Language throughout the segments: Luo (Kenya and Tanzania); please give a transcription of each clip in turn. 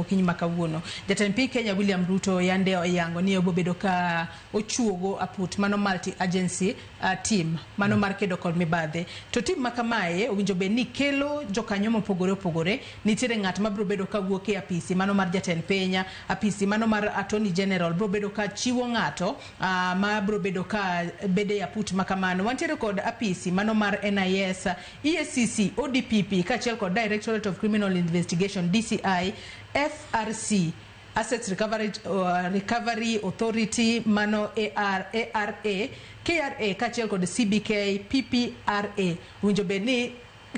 okinyi ma kawuono. Jatend piny Kenya William Ruto yande oyango ni obobedo ka ochuogo aput mano multi agency team mano mar kedo kod mibadhi. To team ma kamae owinjo bed ni kelo jokanyo mopogore opogore. Nitiere ng'at mabiro bedo ka wuok e apisi mano mar jatend piny, apisi mano mar Attorney General biro bedo ka chiwo ng'ato ma biro bedo ka bedo e aput ma kamano. Wantiere kod apisi mano mar NIS, EACC, ODPP kaachiel kod Directorate of Criminal Investigation DCI, FRC, Assets Recovery Authority mano AR, ARA, KRA kaachiel kod CBK, PPRA. Owinjo bed ni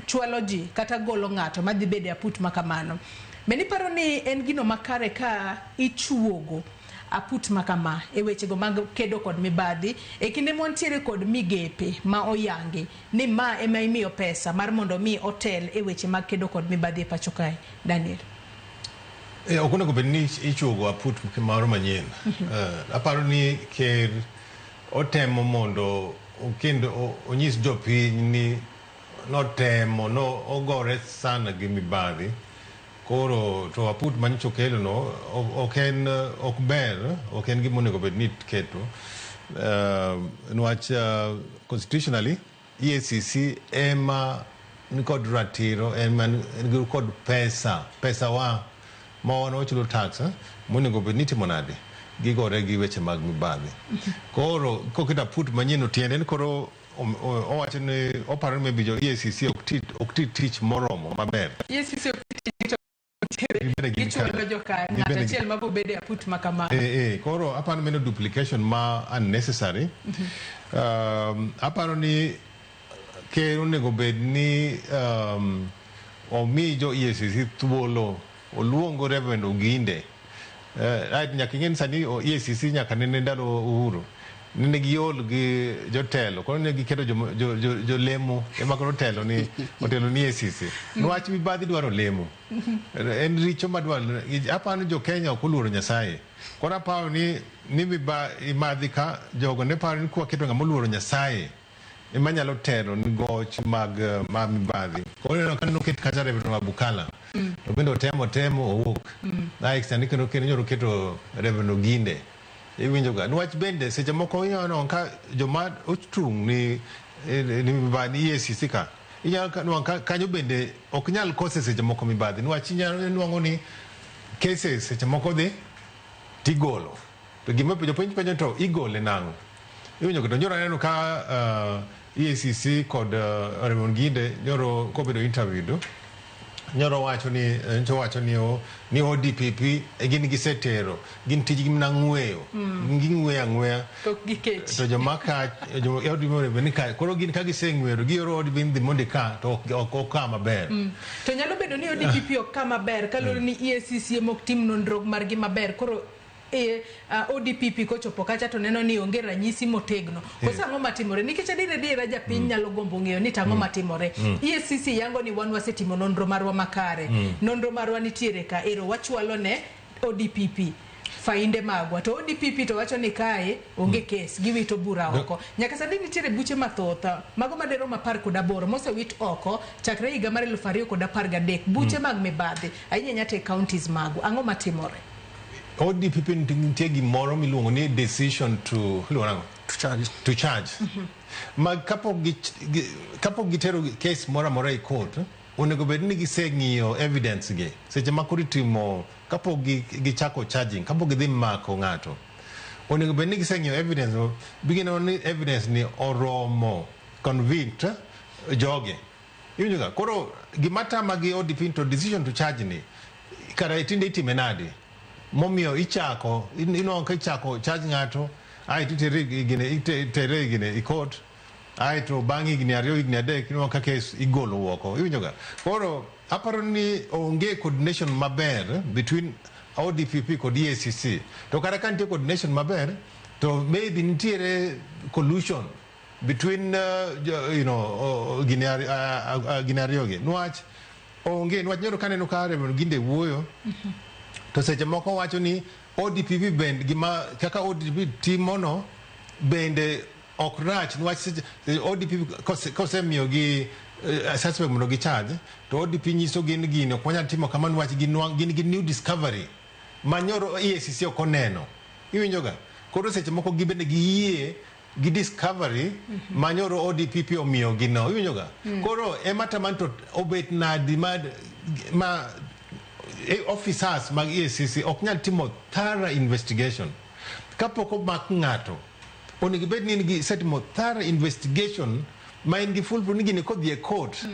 chwalo ji kata golo ng'ato madhi bedo e aput ma kamano. Bende iparo ni en gino makare ka ichuogo aput ma kama e wechego mag kedo kod mibadhi e kinde mwantiere kod migepe ma oyangi ni ma ema imiyo pesa mar mondo mi otel e weche mag kedo kod mibadhi e pacho kae? Daniel. Ok onego bed ni ichuogo aput moro manyien. Aparo ni ker otemo mondo kendo onyis jopiny ni notemo no ogore sana gi mibadhi. Koro to aput manyocha okelo no ok en ok ber, ok en gima onego bed ni iketo. Niwach constitutionally EACC ema nikod ratiro, ema kod pesa, pesa wa ma wan wachulo tax monego bed ni itimo nade? Gigore gi weche mag mibadhi. Koro koketo aput manyien tiende ni koro owacho ni oparo ni maybe jo EACC ok ti tich moromo maber. EACC ok ti gichwalo joka ng'at achiel mabo bedo e aput ma kamano. Koro aparo ni mano duplication ma unnecessary. Aparo ni ker onego bed ni omi jo EACC thuolo oluongo Reverend Oginde. Right, nyaka ing'e ni sani EACC nyaka nene ndalo Uhuru nene giol gi jotelo, koro ne giketo jolemo ema koro otelo ni EACC niwach mibadhi dwaro lemo, en richo madwaro. Aparo ni jo Kenya ok oluoro Nyasaye, koro aparo ni mimadhi ka jogo ne paro ni kwaketo ng'ama oluoro Nyasaye ema nyalo telo ni goch mag ma mibadhi. Koro ineno ka noket kacha Reverend Wabukala to bende otemo temo owuok. Ae sani kendo nyoro keto Reverend Oginde. Iwinjo ga niwach bende seche moko inyalo neno ka joma ochung' ni mibadhi EACC ka inyalo nwang'o ka kanyo bende ok nyal kose seche moko mibadhi, niwach inyalo nwang'o ni cases seche moko dhi tigolo to gima jopenj penjo to igole nang'o? Iwinjo kendo nyoro aneno ka EACC kod Raymond Ginde nyoro kobedo interviewed, nyoro wacho ni nyocha wacho ni o ni ODPP gin gisetero gin tijgi mana ng'weyo, ging'weyo ang'weya to gikech to joma ka jo ODP ni ka koro gin ka giseng'weyo gioro ODP ni dhi mondo ika to ok oka maber. To nyalo bedo ni ODPP ok ka maber kaluwore ni EACC ema ok tim nonro margi maber, koro ODPP kochopo kacha to neno ni onge ranyisi motegno. Koso ang'o matimore? Nikech adier adiera japiny nyalo gombo ng'eyo ni tang'o matimore. EACC yango ni wan wasetimo nonro marwa makare. Nonro marwa nitiere ka ero wachwalo ne ODPP fainde magwa, to ODPP to wacho ni kae onge kes, giwito bura oko. Nyaka sani nitiere buche mathoth mago maderom 18 mosewit oko chakre higa mar 2013, buche mag mibadhi ahinya ahinya to e counties magwa. Ang'o matimore? ODPP nitie gimoro miluongo ni decision to iluongo nang'o? To charge. To charge. Ma kapok gitero case moro amora e court, onego bed ni giseng'iyo evidence gi seche ma koro itimo kapok gichako charging, kapok gidhi mako ng'ato, onego bed ni giseng'iyo evidence no bigineno ni evidence ni oromo convict jogi. Iwinjo ga? Koro gima tama gi ODP to decision to charge ni kara tinde itime nade momiyo ichako inwang'o ka ichako charge ng'ato aeto itere gine itere gine i court, aeto bang' higni 2, higni 3 inwang'o ka kes igolo oko. Iwinjo ga? Koro aparo ni onge coordination maber between ODPP kod EACC. To kata ka nitie coordination maber to maybe nitiere collusion between gine ariyo gi, niwach onge, niwach nyoro kaneno ka Reverend Ginde wuoyo to seche moko wacho ni ODPP bende gima kaka ODPP timono bende ok rach, niwach seche ODPP kosemiyogi Suspect mondo gi charge to ODP nyiso gin gini ok wanyal timo kamano wach gin gi new discovery manyoro EACC ok oneno. Iwinjo ga? Koro seche moko gibende giyie gi discovery manyoro ODPP omiyo gi no. Iwinjo ga? Koro ema taman to obet nadi ma officers mag EACC ok nyal timo thorough investigation kapok omak ng'ato. Onego bed ni in gi isetimo thorough investigation ma in gi full proof ni gini kodhi e court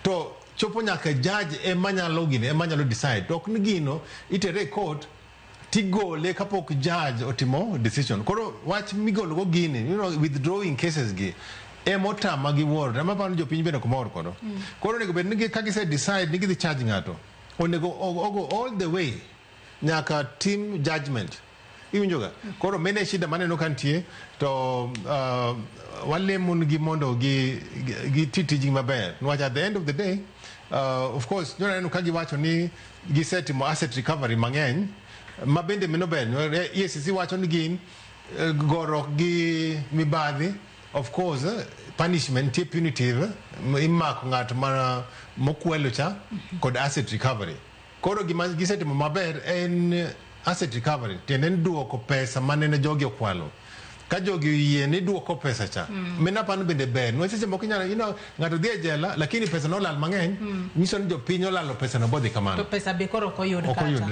to chopo nyaka judge ema nyalo gini, ema nyalo decide. To ok ni gino itere e court tigole kapok judge otimo decision. Koro wach migolo go gini, withdrawing cases gi emotama gi wuoro. Ema paro ni jopiny bende ok mor kodo. Koro onego bed ni ka gise decide ni gidhi charge ng'ato, onego ogo all the way nyaka tim judgment. Iwinjo ga? Koro mano e shida maneno ka nitie. To walemo nigi mondo gi ti tijgi maber, niwach at the end of the day, of course nyoro aneno ka giwacho ni gisetimo asset recovery mang'eny, ma bende mano ber. EACC wacho ni gin gorok gi mibadhi. Of course, punishment nitie, punitive, imako ng'at ma mokwelo cha kod asset recovery. Koro gima gisetimo maber en asset recovery, tiende ni duoko pesa manene jogi okwalo. Ka jogi oyie ni duoko pesa cha, mano aparo bende ber, niwach seche moko inyalo ng'ato dhi e jela lakini pesa nolal mang'eny, nyiso ni jopiny olalo pesa no bodhi kamano. To pesa be koro ok oyud Ok kata. Oyud.